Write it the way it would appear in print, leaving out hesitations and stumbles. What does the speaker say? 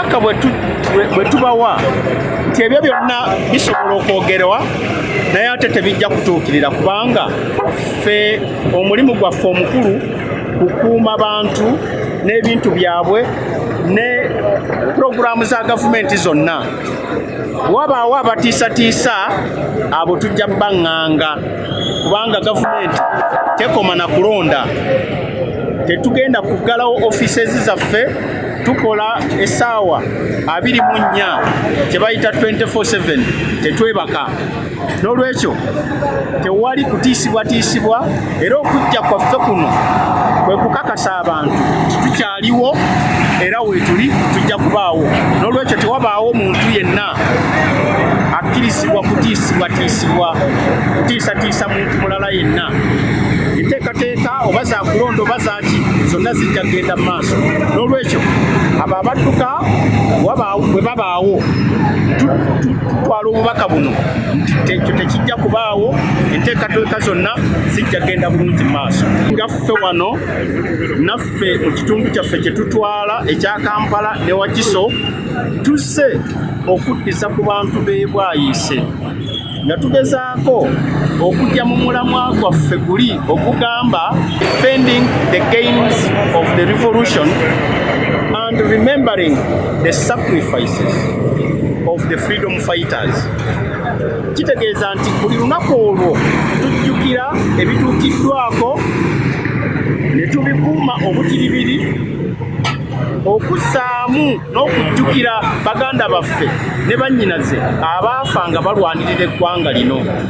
Obubaka bwe tubawa nti ebyo byonna bisobola okwogerwa, naye ate tebijja kutuukirira, kubanga ffe omulimu gwaffe omukulu kukuuma bantu n'ebintu byabwe ne puroguraamu za gavumenti zonna. Wabaawo abatiisatiisa, abo tujja baŋŋanga, kubanga gavumenti tekoma na kulonda. Tetugenda kuggalawo offices zaffe. Tukola essaawa 24, kye bayita 24/7, tetwebaka. N'olwekyo tewali kutiisibwatiisibwa, era okujja kwaffe kuno kwe kukakasa abantu tukyaliwo era weetuli, tujja kubaawo. N'olwekyo tewabaawo muntu yenna akkirizibwa kutiisibwatiisibwa, kutiisatiisa muntu mulala yenna. Enteekateeka oba zakulonda oba zaki, zonna zijja kugenda mu maaso. N'olwekyo abo abadduka bwe babaawo, tutwala obubaka buno nti ekyo tekijja kubaawo. Enteekateeka zonna zijja kugenda bulungi mu maaso. Nga ffe wano naffe mu kitundu kyaffe kye tutwala ekya Kampala ne Wakiso, tuzze okuddiza ku bantu b'e Bwayiise nga tugezaako okujja mu mulamwa gwaffe guli ogugamba "Defending the gains of the revolution and remembering the sacrifices of the freedom fighters". Kitegeeza nti buli lunaku olwo tujjukira ebituukiddwako ne tubikuuma obutiribiri, okussaamu n'okujjukira baganda baffe ne bannyinaze abaafa nga balwanirira eggwanga lino.